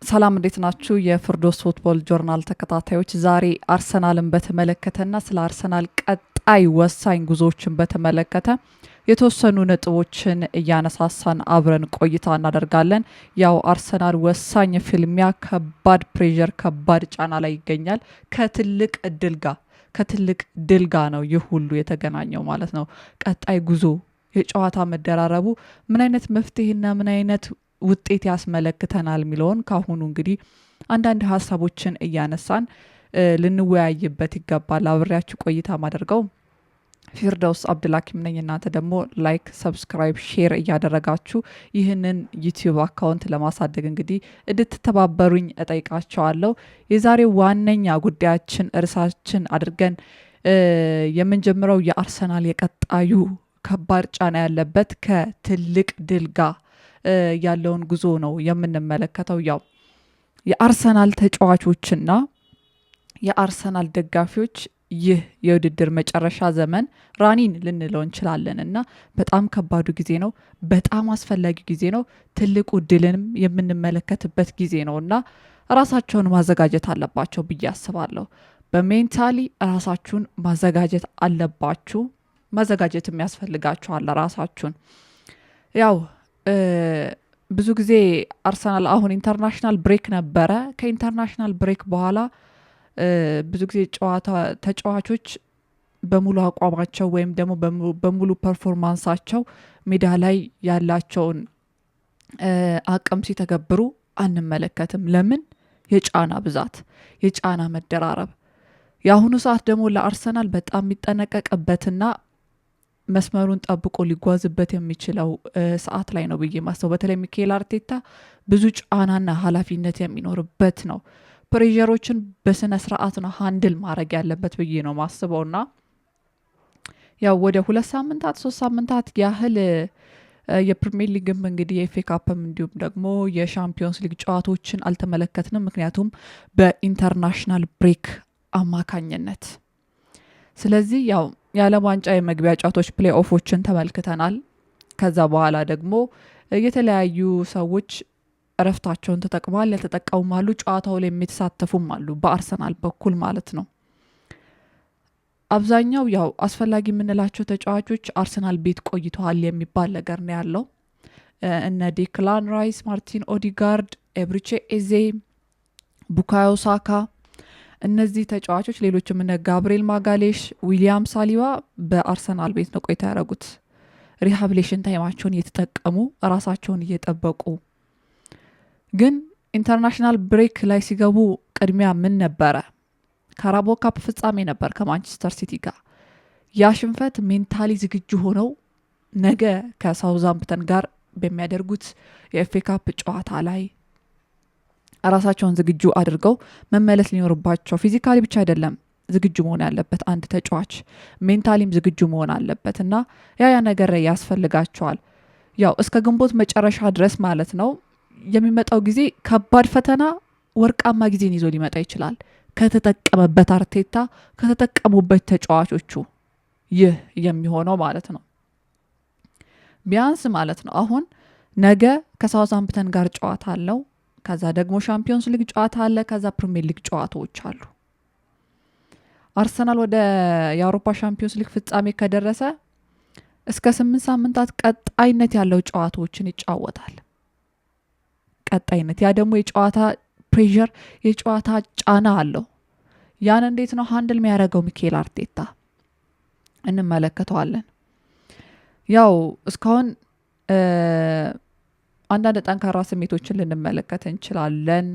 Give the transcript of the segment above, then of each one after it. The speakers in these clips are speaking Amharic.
ሰላም፣ እንዴት ናችሁ? የፍርዶስ ፉትቦል ጆርናል ተከታታዮች፣ ዛሬ አርሰናልን በተመለከተና ስለ አርሰናል ቀጣይ ወሳኝ ጉዞዎችን በተመለከተ የተወሰኑ ነጥቦችን እያነሳሳን አብረን ቆይታ እናደርጋለን። ያው አርሰናል ወሳኝ ፍልሚያ፣ ከባድ pressure፣ ከባድ ጫና ላይ ይገኛል። ከትልቅ እድል ጋር፣ ከትልቅ ድል ጋር ነው ይህ ሁሉ የተገናኘው ማለት ነው። ቀጣይ ጉዞ የጨዋታ መደራረቡ ምን አይነት መፍትሄና ምን አይነት ውጤት ያስመለክተናል የሚለውን ካሁኑ እንግዲህ አንዳንድ ሀሳቦችን እያነሳን ልንወያይበት ይገባል። አብሬያችሁ ቆይታ ማደርገው ፊርደውስ አብድልሐኪም ነኝ። እናንተ ደግሞ like፣ subscribe፣ share እያደረጋችሁ ይህንን ዩቲዩብ account ለማሳደግ እንግዲህ እንድትተባበሩኝ እጠይቃችኋለሁ። የዛሬው ዋነኛ ጉዳያችን ርዕሳችን አድርገን የምንጀምረው የአርሰናል የቀጣዩ ከባድ ጫና ያለበት ከትልቅ ድል ጋር ያለውን ጉዞ ነው የምንመለከተው። ያው የአርሰናል ተጫዋቾችና የአርሰናል ደጋፊዎች ይህ የውድድር መጨረሻ ዘመን run-in ልንለው እንችላለን እና በጣም ከባዱ ጊዜ ነው። በጣም አስፈላጊ ጊዜ ነው። ትልቁ ድልንም የምንመለከትበት ጊዜ ነው እና ራሳቸውን ማዘጋጀት አለባቸው ብዬ አስባለሁ። በ mentally ራሳችሁን ማዘጋጀት አለባችሁ። ማዘጋጀትም ያስፈልጋችኋል ራሳችሁን። ያው ብዙ ጊዜ አርሰናል አሁን international break ነበረ። ከ international break በኋላ ብዙ ጊዜ ጨዋታ ተጫዋቾች በሙሉ አቋማቸው ወይም ደግሞ በሙሉ performance ኣቸው ሜዳ ላይ ያላቸውን አቅም ሲተገብሩ አንመለከትም። ለምን? የጫና ብዛት፣ የጫና መደራረብ። የአሁኑ ሰዓት ደግሞ ለአርሰናል በጣም የሚጠነቀቅበትና መስመሩን ጠብቆ ሊጓዝበት የሚችለው ሰዓት ላይ ነው ብዬ ማስበው። በተለይ ሚኬል አርቴታ ብዙ ጫናና ኃላፊነት የሚኖርበት ነው። Pressure ኦችን በስነ ስርዓት ነው handle ማድረግ ያለበት ብዬ ነው ማስበው። እና ያው ወደ 2 ሳምንታት፣ 3 ሳምንታት ያህል የፕሪሚየር ሊግም እንግዲህ የኤፍኤ ካፕም እንዲሁም ደግሞ የሻምፒዮንስ ሊግ ጨዋታዎችን አልተመለከትንም። ምክንያቱም በ international break አማካኝነት። ስለዚህ ያው የዓለም ዋንጫ የመግቢያ ጨዋታዎች play off ኦችን ተመልክተናል። ከዛ በኋላ ደግሞ የተለያዩ ሰዎች እረፍታቸውን ተጠቅመዋል፣ ያልተጠቀሙም አሉ፣ ጨዋታው ላይ የሚተሳተፉም አሉ፣ በአርሰናል በኩል ማለት ነው። አብዛኛው ያው አስፈላጊ የምንላቸው ተጫዋቾች አርሰናል ቤት ቆይተዋል የሚባል ነገር ነው ያለው። እነ ዴክላን ራይስ፣ ማርቲን ኦዲጋርድ፣ ኤብሪቼ ኤዜ፣ ቡካዮ ሳካ፣ እነዚህ ተጫዋቾች፣ ሌሎችም እነ ጋብርኤል ማጋሌሽ፣ ዊሊያም ሳሊባ በአርሰናል ቤት ነው ቆይታ ያደረጉት። Rehabilitation time ኣቸውን እየተጠቀሙ፣ ራሳቸውን እየጠበቁ። ግን international break ላይ ሲገቡ ቅድሚያ ምን ነበረ? ካራቦ ካፕ ፍጻሜ ነበር ከማንቸስተር ሲቲ ጋር። ያ ሽንፈት mentally ዝግጁ ሆነው ነገ ከሳውዛምፕተን ጋር በሚያደርጉት የኤፍኤ ካፕ ጨዋታ ላይ ራሳቸውን ዝግጁ አድርገው መመለስ ሊኖርባቸው፣ physically ብቻ አይደለም ዝግጁ መሆን ያለበት አንድ ተጫዋች፣ mentally ም ዝግጁ መሆን አለበት እና ያ ያ ነገር ያስፈልጋቸዋል። ያው እስከ ግንቦት መጨረሻ ድረስ ማለት ነው የሚመጣው ጊዜ ከባድ ፈተና ወርቃማ ጊዜን ይዞ ሊመጣ ይችላል። ከተጠቀመበት አርቴታ፣ ከተጠቀሙበት ተጫዋቾቹ ይህ የሚሆነው ማለት ነው። ቢያንስ ማለት ነው አሁን ነገ ከሳውዛምፕተን ጋር ጨዋታ አለው። ከዛ ደግሞ ሻምፒዮንስ ሊግ ጨዋታ አለ። ከዛ ፕሪሚየር ሊግ ጨዋታዎች አሉ። አርሰናል ወደ የአውሮፓ ሻምፒዮንስ ሊግ ፍጻሜ ከደረሰ እስከ 8 ሳምንታት ቀጣይነት ያለው ጨዋታዎችን ይጫወታል። ቀጣይነት ያ ደግሞ የጨዋታ pressure፣ የጨዋታ ጫና አለው። ያን እንዴት ነው handle የሚያደርገው ሚኬል አርቴታ እንመለከተዋለን። ያው እስካሁን አንዳንድ ጠንካራ ስሜቶችን ልንመለከት እንችላለን።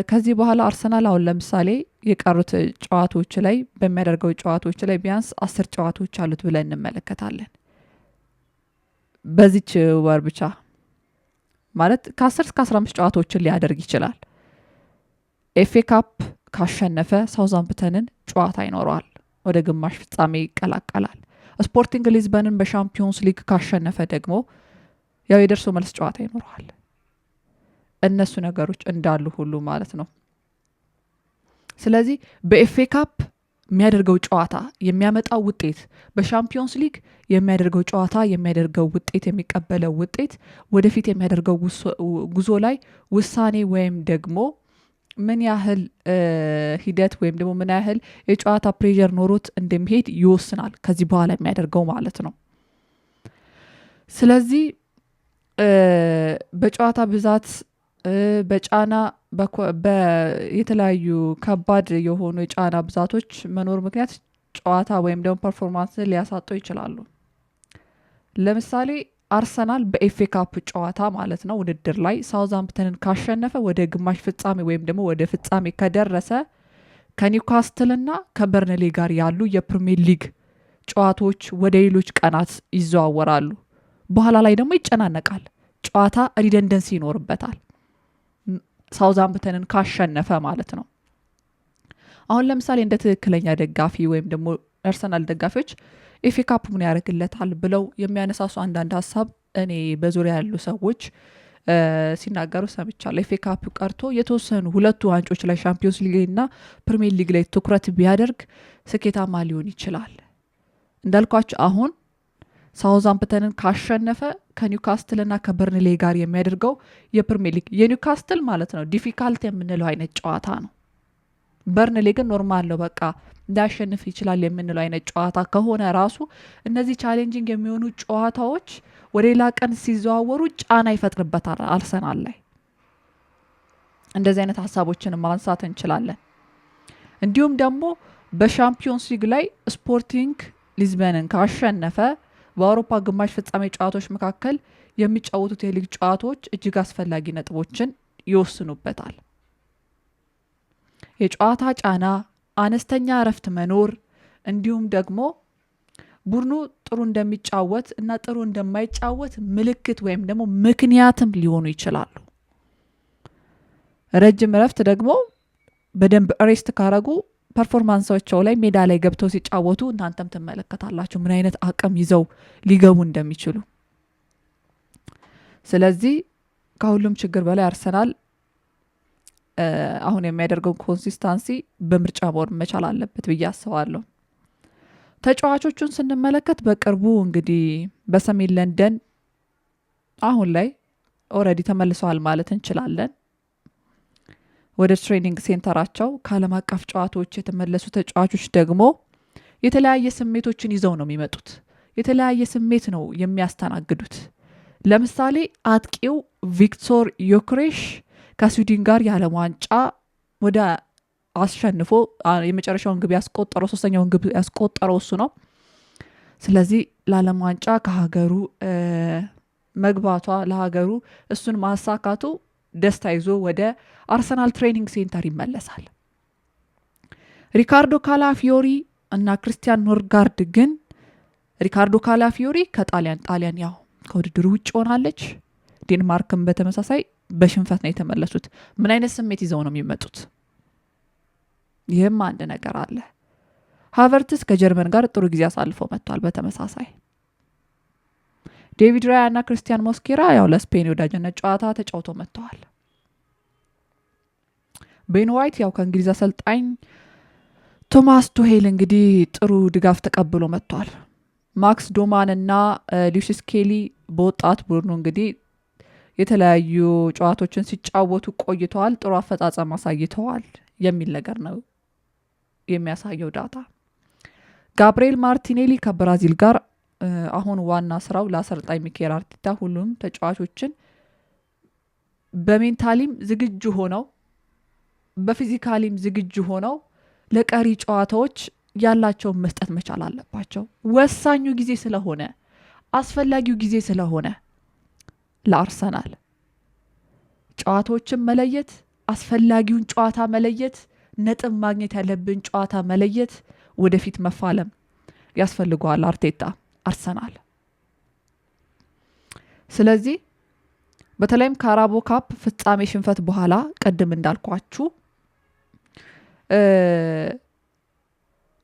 ከዚህ በኋላ አርሰናል አሁን ለምሳሌ የቀሩት ጨዋታዎች ላይ፣ በሚያደርገው ጨዋታዎች ላይ ቢያንስ 10 ጨዋታዎች አሉት ብለን እንመለከታለን። በዚች ወር ብቻ ማለት ከ10 እስከ 15 ጨዋታዎችን ሊያደርግ ይችላል። ኤፍኤ ካፕ ካሸነፈ ሳውዛምፕተንን ጨዋታ ይኖረዋል፣ ወደ ግማሽ ፍጻሜ ይቀላቀላል። ስፖርቲንግ ሊዝበንን በሻምፒዮንስ ሊግ ካሸነፈ ደግሞ ያው የደርሶ መልስ ጨዋታ ይኖረዋል። እነሱ ነገሮች እንዳሉ ሁሉ ማለት ነው። ስለዚህ በኤፍኤ ካፕ የሚያደርገው ጨዋታ የሚያመጣው ውጤት፣ በሻምፒዮንስ ሊግ የሚያደርገው ጨዋታ የሚያደርገው ውጤት፣ የሚቀበለው ውጤት ወደፊት የሚያደርገው ጉዞ ላይ ውሳኔ ወይም ደግሞ ምን ያህል ሂደት ወይም ደግሞ ምን ያህል የጨዋታ pressure ኖሮት እንደሚሄድ ይወስናል፣ ከዚህ በኋላ የሚያደርገው ማለት ነው። ስለዚህ በጨዋታ ብዛት፣ በጫና፣ የተለያዩ ከባድ የሆኑ የጫና ብዛቶች መኖር ምክንያት ጨዋታ ወይም ደግሞ performance ሊያሳጡ ይችላሉ። ለምሳሌ አርሰናል በ FA Cup ጨዋታ ማለት ነው ውድድር ላይ ሳውዝሃምፕተንን ካሸነፈ፣ ወደ ግማሽ ፍጻሜ ወይም ደግሞ ወደ ፍጻሜ ከደረሰ፣ ከኒውካስትልና ከበርንሌ ጋር ያሉ የፕሪሚየር ሊግ ጨዋታዎች ወደ ሌሎች ቀናት ይዘዋወራሉ። በኋላ ላይ ደግሞ ይጨናነቃል። ጨዋታ redundancy ይኖርበታል። ሳውዝሃምፕተንን ካሸነፈ ማለት ነው። አሁን ለምሳሌ እንደ ትክክለኛ ደጋፊ ወይም ደግሞ አርሰናል ደጋፊዎች FA Cup ምን ያደርግለታል ብለው የሚያነሳሱ አንዳንድ ሀሳብ እኔ በዙሪያ ያሉ ሰዎች ሲናገሩ ሰምቻለሁ። FA Cup ቀርቶ የተወሰኑ ሁለቱ ዋንጮች ላይ፣ ሻምፒዮንስ ሊግ እና ፕሪሚየር ሊግ ላይ ትኩረት ቢያደርግ ስኬታማ ሊሆን ይችላል። እንዳልኳቸው አሁን ሳውዝሃምፕተንን ካሸነፈ ከኒውካስትልና ከበርንሌ ጋር የሚያደርገው የፕሪሚየር ሊግ፣ የኒውካስትል ማለት ነው difficult የምንለው አይነት ጨዋታ ነው። በርንሌ ግን normal ነው፣ በቃ ሊያሸንፍ ይችላል የምንለው አይነት ጨዋታ ከሆነ ራሱ እነዚህ challenging የሚሆኑ ጨዋታዎች ወደ ሌላ ቀን ሲዘዋወሩ ጫና ይፈጥርበታል አርሰናል ላይ። እንደዚህ አይነት ሀሳቦችን ማንሳት እንችላለን። እንዲሁም ደግሞ በሻምፒዮንስ ሊግ ላይ ስፖርቲንግ ሊዝበንን ካሸነፈ በአውሮፓ ግማሽ ፍጻሜ ጨዋታዎች መካከል የሚጫወቱት የሊግ ጨዋታዎች እጅግ አስፈላጊ ነጥቦችን ይወስኑበታል። የጨዋታ ጫና፣ አነስተኛ እረፍት መኖር እንዲሁም ደግሞ ቡድኑ ጥሩ እንደሚጫወት እና ጥሩ እንደማይጫወት ምልክት ወይም ደግሞ ምክንያትም ሊሆኑ ይችላሉ። ረጅም እረፍት ደግሞ በደንብ rest ካረጉ performance ኣቸው ላይ ሜዳ ላይ ገብተው ሲጫወቱ እናንተም ትመለከታላችሁ ምን አይነት አቅም ይዘው ሊገቡ እንደሚችሉ። ስለዚህ ከሁሉም ችግር በላይ አርሰናል አሁን የሚያደርገው consistency በምርጫ መሆን መቻል አለበት ብዬ አስባለሁ። ተጫዋቾቹን ስንመለከት በቅርቡ እንግዲህ በሰሜን ለንደን አሁን ላይ already ተመልሰዋል ማለት እንችላለን። ወደ training center ኣቸው ከዓለም አቀፍ ጨዋታዎች የተመለሱ ተጫዋቾች ደግሞ የተለያየ ስሜቶችን ይዘው ነው የሚመጡት። የተለያየ ስሜት ነው የሚያስተናግዱት። ለምሳሌ አጥቂው ቪክቶር ዮክሬሽ ከስዊድን ጋር የዓለም ዋንጫ ወደ አሸንፎ የመጨረሻውን ግብ ያስቆጠረው፣ ሶስተኛውን ግብ ያስቆጠረው እሱ ነው። ስለዚህ ለዓለም ዋንጫ ከሀገሩ መግባቷ፣ ለሀገሩ እሱን ማሳካቱ ደስታ ይዞ ወደ አርሰናል training center ይመለሳል። ሪካርዶ ካላፊዮሪ እና ክርስቲያን ኖርጋርድ ግን፣ ሪካርዶ ካላፊዮሪ ከጣሊያን፣ ጣሊያን ያው ከውድድሩ ውጭ ሆናለች። ዴንማርክም በተመሳሳይ በሽንፈት ነው የተመለሱት። ምን አይነት ስሜት ይዘው ነው የሚመጡት? ይህም አንድ ነገር አለ። ሀቨርትስ ከጀርመን ጋር ጥሩ ጊዜ አሳልፎ መጥቷል። በተመሳሳይ ዴቪድ ራያ እና ክርስቲያን ሞስኬራ ያው ለስፔን የወዳጅነት ጨዋታ ተጫውቶ መጥተዋል። ቤን ዋይት ያው ከእንግሊዝ አሰልጣኝ ቶማስ ቱሄል እንግዲህ ጥሩ ድጋፍ ተቀብሎ መጥቷል። ማክስ ዶማን እና ሉዊስ ስኬሊ በወጣት ቡድኑ እንግዲህ የተለያዩ ጨዋታዎችን ሲጫወቱ ቆይተዋል። ጥሩ አፈጻጸም አሳይተዋል የሚል ነገር ነው የሚያሳየው data። ጋብርኤል ማርቲኔሊ ከብራዚል ጋር አሁን ዋና ስራው ለአሰልጣኝ ሚኬል አርቴታ ሁሉም ተጫዋቾችን በ mentally ም ዝግጁ ሆነው፣ በ physically ም ዝግጁ ሆነው ለቀሪ ጨዋታዎች ያላቸውን መስጠት መቻል አለባቸው። ወሳኙ ጊዜ ስለሆነ፣ አስፈላጊው ጊዜ ስለሆነ ለአርሰናል ጨዋታዎችን መለየት፣ አስፈላጊውን ጨዋታ መለየት፣ ነጥብ ማግኘት ያለብን ጨዋታ መለየት፣ ወደፊት መፋለም ያስፈልገዋል አርቴታ አርሰናል። ስለዚህ በተለይም ካራቦ ካፕ ፍጻሜ ሽንፈት በኋላ ቅድም እንዳልኳችሁ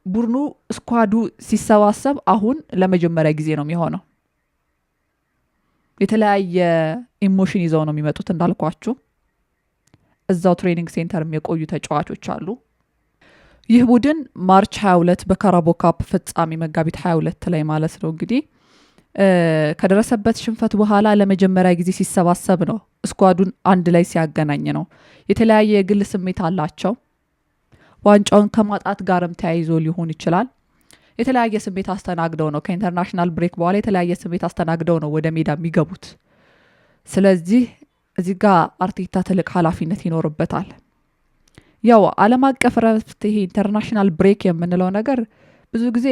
ቡድኑ squad ኡ ሲሰባሰብ አሁን ለመጀመሪያ ጊዜ ነው የሚሆነው። የተለያየ emotion ይዘው ነው የሚመጡት። እንዳልኳችሁ እዛው training center ም የቆዩ ተጫዋቾች አሉ። ይህ ቡድን March 22 በካራቦ ካፕ ፍጻሜ መጋቢት 22 ላይ ማለት ነው እንግዲህ ከደረሰበት ሽንፈት በኋላ ለመጀመሪያ ጊዜ ሲሰባሰብ ነው። Squad ኡን አንድ ላይ ሲያገናኝ ነው። የተለያየ የግል ስሜት አላቸው። ዋንጫውን ከማጣት ጋርም ተያይዞ ሊሆን ይችላል። የተለያየ ስሜት አስተናግደው ነው፣ ከ international break በኋላ የተለያየ ስሜት አስተናግደው ነው ወደ ሜዳ የሚገቡት። ስለዚህ እዚህ ጋር አርቴታ ትልቅ ኃላፊነት ይኖርበታል። ያው ዓለም አቀፍ ረፍት፣ ይሄ international break የምንለው ነገር ብዙ ጊዜ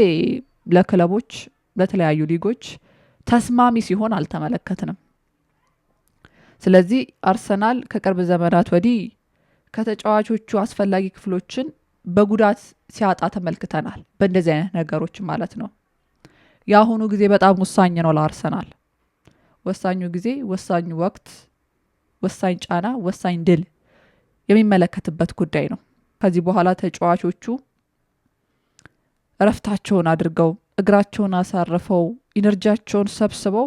ለክለቦች፣ ለተለያዩ ሊጎች ተስማሚ ሲሆን አልተመለከትንም። ስለዚህ አርሰናል ከቅርብ ዘመናት ወዲህ ከተጫዋቾቹ አስፈላጊ ክፍሎችን በጉዳት ሲያጣ ተመልክተናል። በእንደዚህ አይነት ነገሮች ማለት ነው። የአሁኑ ጊዜ በጣም ወሳኝ ነው ለአርሰናል። ወሳኙ ጊዜ፣ ወሳኙ ወቅት፣ ወሳኝ ጫና፣ ወሳኝ ድል የሚመለከትበት ጉዳይ ነው። ከዚህ በኋላ ተጫዋቾቹ እረፍታቸውን አድርገው፣ እግራቸውን አሳርፈው፣ energy ያቸውን ሰብስበው፣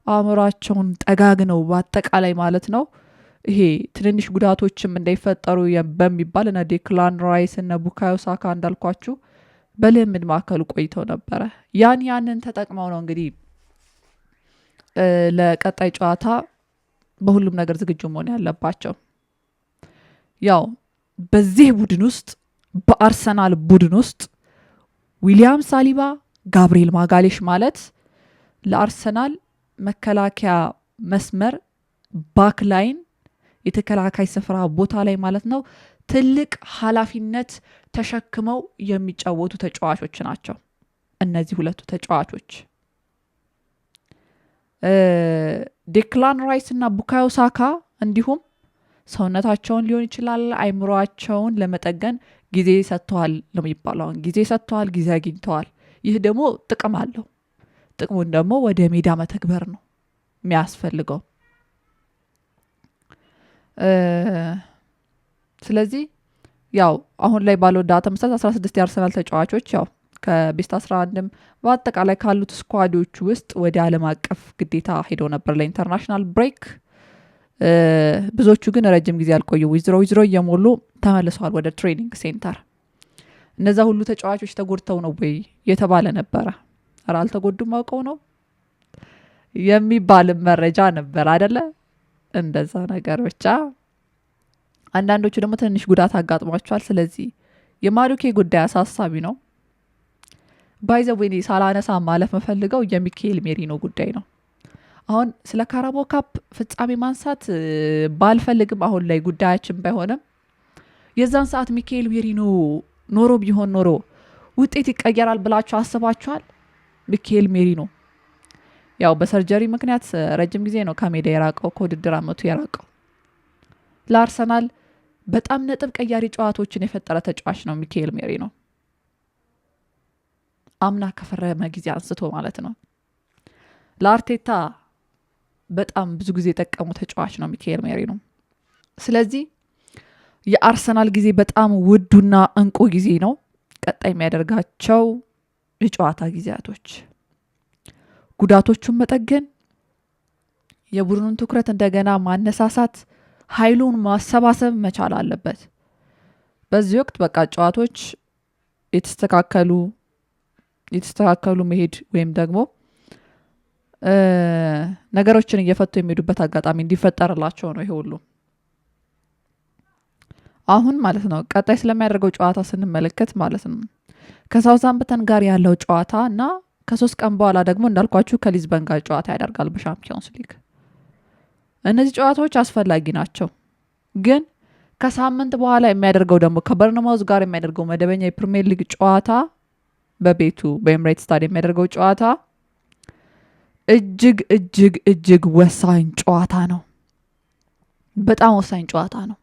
አእምሯቸውን ጠጋግነው በአጠቃላይ ማለት ነው፣ ይሄ ትንንሽ ጉዳቶችም እንዳይፈጠሩ በሚባል እነ ዴክላን ራይስ፣ እነ ቡካዮ ሳካ እንዳልኳችሁ በልምምድ ማዕከሉ ቆይተው ነበረ። ያንን ተጠቅመው ነው እንግዲህ ለቀጣይ ጨዋታ በሁሉም ነገር ዝግጁ መሆን ያለባቸው። ያው በዚህ ቡድን ውስጥ፣ በአርሰናል ቡድን ውስጥ ዊሊያም ሳሊባ፣ ጋብሪኤል ማጋሌሽ ማለት ለአርሰናል መከላከያ መስመር፣ backline፣ የተከላካይ ስፍራ ቦታ ላይ ማለት ነው፣ ትልቅ ኃላፊነት ተሸክመው የሚጫወቱ ተጫዋቾች ናቸው። እነዚህ ሁለቱ ተጫዋቾች፣ ዴክላን ራይስ እና ቡካዮ ሳካ፣ እንዲሁም ሰውነታቸውን ሊሆን ይችላል አይምሯቸውን ለመጠገን ጊዜ ሰጥተዋል ነው የሚባለው። አሁን ጊዜ ሰጥተዋል፣ ጊዜ አግኝተዋል። ይህ ደግሞ ጥቅም አለው። ጥቅሙን ደግሞ ወደ ሜዳ መተግበር ነው የሚያስፈልገው። ስለዚህ ያው አሁን ላይ ባለው data መሰረት 16 የአርሰናል ተጫዋቾች ያው ከ best 11ም በአጠቃላይ ካሉት squad ኦች ውስጥ ወደ ዓለም አቀፍ ግዴታ ሄደው ነበር ለ international break። ብዙዎቹ ግን ረጅም ጊዜ ያልቆዩ withdraw እየሞሉ ተመልሰዋል ወደ training center። እነዛ ሁሉ ተጫዋቾች ተጎድተው ነው ወይ የተባለ ነበረ። ኧረ አልተጎዱም፣ አውቀው ነው የሚባልም መረጃ ነበር አደለ? እንደዛ ነገር ብቻ። አንዳንዶቹ ደግሞ ትንሽ ጉዳት አጋጥሟቸዋል። ስለዚህ የማዱኬ ጉዳይ አሳሳቢ ነው። By the way፣ ሳላነሳ ማለፍ መፈልገው የሚኬል ሜሪኖ ጉዳይ ነው። አሁን ስለ ካራቦ ካፕ ፍጻሜ ማንሳት ባልፈልግም፣ አሁን ላይ ጉዳያችን ባይሆንም፣ የዛን ሰዓት ሚካኤል ሜሪኖ ኖሮ ቢሆን ኖሮ ውጤት ይቀየራል ብላችሁ አስባችኋል? ሚካኤል ሜሪኖ ያው በ surgery ምክንያት ረጅም ጊዜ ነው ከሜዳ የራቀው፣ ከውድድር አመቱ የራቀው። ለአርሰናል በጣም ነጥብ ቀያሪ ጨዋታዎችን የፈጠረ ተጫዋች ነው ሚካኤል ሜሪኖ፣ አምና ከፈረመ ጊዜ አንስቶ ማለት ነው። ለአርቴታ በጣም ብዙ ጊዜ የጠቀሙ ተጫዋች ነው ሚካኤል ሜሪኖ። ስለዚህ የአርሰናል ጊዜ በጣም ውዱና እንቁ ጊዜ ነው። ቀጣይ የሚያደርጋቸው የጨዋታ ጊዜያቶች ጉዳቶቹን መጠገን፣ የቡድኑን ትኩረት እንደገና ማነሳሳት፣ ኃይሉን ማሰባሰብ መቻል አለበት። በዚህ ወቅት በቃ ጨዋታዎች የተስተካከሉ የተስተካከሉ መሄድ ወይም ደግሞ ነገሮችን እየፈቱ የሚሄዱበት አጋጣሚ እንዲፈጠርላቸው ነው ይሄ ሁሉ አሁን ማለት ነው። ቀጣይ ስለሚያደርገው ጨዋታ ስንመለከት ማለት ነው፣ ከሳውዛምፕተን ጋር ያለው ጨዋታ እና ከ3 ቀን በኋላ ደግሞ እንዳልኳችሁ ከሊዝበን ጋር ጨዋታ ያደርጋል በሻምፒዮንስ ሊግ። እነዚህ ጨዋታዎች አስፈላጊ ናቸው። ግን ከሳምንት በኋላ የሚያደርገው ደግሞ ከበርንማውዝ ጋር የሚያደርገው መደበኛ የፕሪሚየር ሊግ ጨዋታ፣ በቤቱ በኤምሬትስ ስታዲየም የሚያደርገው ጨዋታ እጅግ እጅግ እጅግ ወሳኝ ጨዋታ ነው። በጣም ወሳኝ ጨዋታ ነው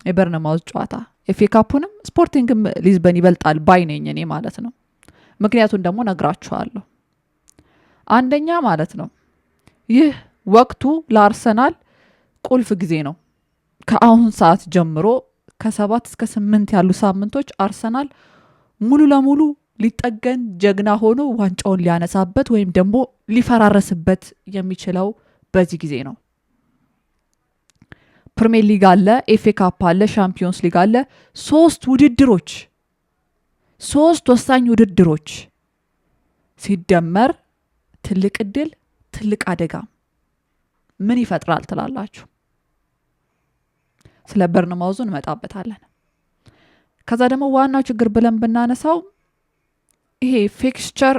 የበርንማውዝ ጨዋታ። ኤፍኤ ካፑንም ስፖርቲንግም ሊዝበን ይበልጣል ባይ ነኝ እኔ ማለት ነው። ምክንያቱን ደግሞ ነግራችኋለሁ። አንደኛ ማለት ነው፣ ይህ ወቅቱ ለአርሰናል ቁልፍ ጊዜ ነው። ከአሁን ሰዓት ጀምሮ ከ7 እስከ 8 ያሉ ሳምንቶች አርሰናል ሙሉ ለሙሉ ሊጠገን፣ ጀግና ሆኖ ዋንጫውን ሊያነሳበት ወይም ደግሞ ሊፈራረስበት የሚችለው በዚህ ጊዜ ነው። ፕሪሚየር ሊግ አለ፣ FA Cup አለ፣ ሻምፒዮንስ ሊግ አለ። ሶስት ውድድሮች፣ ሶስት ወሳኝ ውድድሮች ሲደመር ትልቅ እድል፣ ትልቅ አደጋ ምን ይፈጥራል ትላላችሁ? ስለ በርንማውዙ እንመጣበታለን። ከዛ ደግሞ ዋናው ችግር ብለን ብናነሳው ይሄ fixture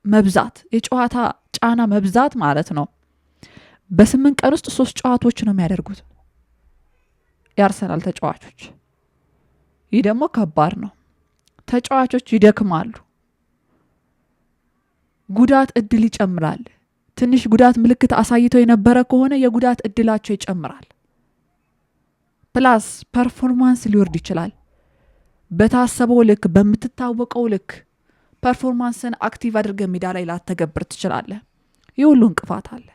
መብዛት፣ የጨዋታ ጫና መብዛት ማለት ነው። በ8 ቀን ውስጥ ሶስት ጨዋታዎች ነው የሚያደርጉት የአርሰናል ተጫዋቾች። ይህ ደግሞ ከባድ ነው። ተጫዋቾች ይደክማሉ። ጉዳት እድል ይጨምራል። ትንሽ ጉዳት ምልክት አሳይተው የነበረ ከሆነ የጉዳት እድላቸው ይጨምራል። Plus performance ሊወርድ ይችላል። በታሰበው ልክ፣ በምትታወቀው ልክ performance ን active አድርገህ ሜዳ ላይ ላትተገብር ትችላለህ። ይህ ሁሉ እንቅፋት አለ።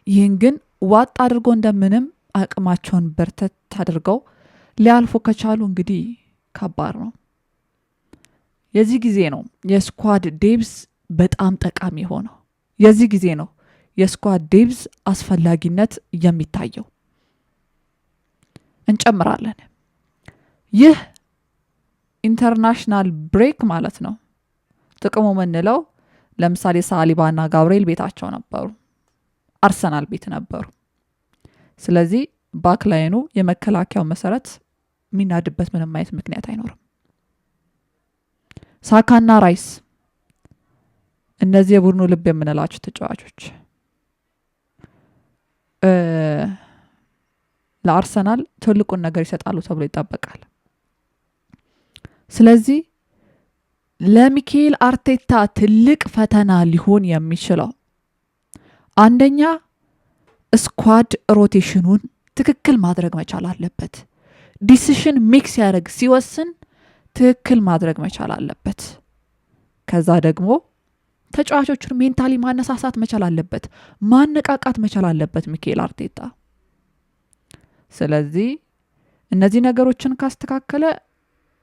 ይህን ግን ዋጥ አድርጎ እንደምንም አቅማቸውን በርተት አድርገው ሊያልፉ ከቻሉ እንግዲህ ከባድ ነው። የዚህ ጊዜ ነው የ squad depth በጣም ጠቃሚ የሆነው። የዚህ ጊዜ ነው የ squad depth አስፈላጊነት የሚታየው። እንጨምራለን። ይህ international break ማለት ነው። ጥቅሙ ምንለው ለምሳሌ ሳሊባና ጋብርኤል ቤታቸው ነበሩ፣ አርሰናል ቤት ነበሩ። ስለዚህ backline ኑ፣ የመከላከያው መሰረት የሚናድበት ምንም አይነት ምክንያት አይኖርም። ሳካና ራይስ፣ እነዚህ የቡድኑ ልብ የምንላቸው ተጫዋቾች ለአርሰናል ትልቁን ነገር ይሰጣሉ ተብሎ ይጠበቃል። ስለዚህ ለሚኬል አርቴታ ትልቅ ፈተና ሊሆን የሚችለው አንደኛ squad rotation ኑን ትክክል ማድረግ መቻል አለበት። Decision make ሲያደርግ፣ ሲወስን ትክክል ማድረግ መቻል አለበት። ከዛ ደግሞ ተጫዋቾቹን mentally ማነሳሳት መቻል አለበት፣ ማነቃቃት መቻል አለበት ሚኬል አርቴታ። ስለዚህ እነዚህ ነገሮችን ካስተካከለ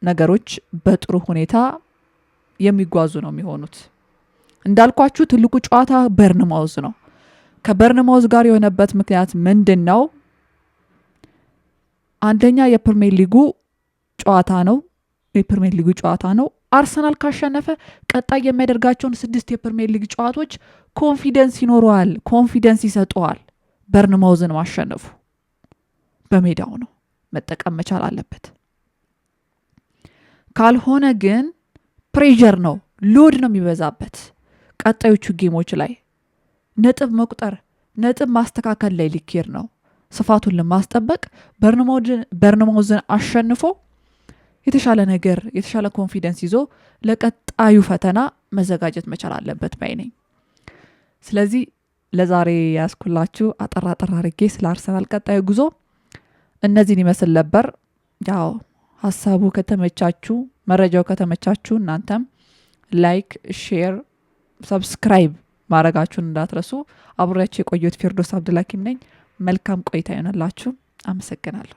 ነገሮች በጥሩ ሁኔታ የሚጓዙ ነው የሚሆኑት። እንዳልኳችሁ ትልቁ ጨዋታ በርንማውዝ ነው። ከበርንማውዝ ጋር የሆነበት ምክንያት ምንድን ነው? አንደኛ የፕሪሚየር ሊጉ ጨዋታ ነው። የፕሪሚየር ሊጉ ጨዋታ ነው። አርሰናል ካሸነፈ ቀጣይ የሚያደርጋቸውን ስድስት የፕሪሚየር ሊግ ጨዋታዎች confidence ይኖረዋል፣ confidence ይሰጠዋል። በርንማውዝን ማሸነፉ በሜዳው ነው፣ መጠቀም መቻል አለበት። ካልሆነ ግን pressure ነው፣ load ነው የሚበዛበት። ቀጣዮቹ game ኦች ላይ ነጥብ መቁጠር፣ ነጥብ ማስተካከል ላይ ሊኬድ ነው። ስፋቱን ለማስጠበቅ በርንማውዝን አሸንፎ የተሻለ ነገር፣ የተሻለ confidence ይዞ ለቀጣዩ ፈተና መዘጋጀት መቻል አለበት ባይ ነኝ። ስለዚህ ለዛሬ ያስኩላችሁ አጠር አጠር አድርጌ ስለ አርሰናል ቀጣዩ ጉዞ እነዚህን ይመስል ነበር። ያው ሀሳቡ ከተመቻችሁ፣ መረጃው ከተመቻችሁ እናንተም like፣ share፣ subscribe ማድረጋችሁን እንዳትረሱ። አብሬያችሁ የቆየሁት ፊርዶስ አብዱልሐኪም ነኝ። መልካም ቆይታ ይሆንላችሁ። አመሰግናለሁ።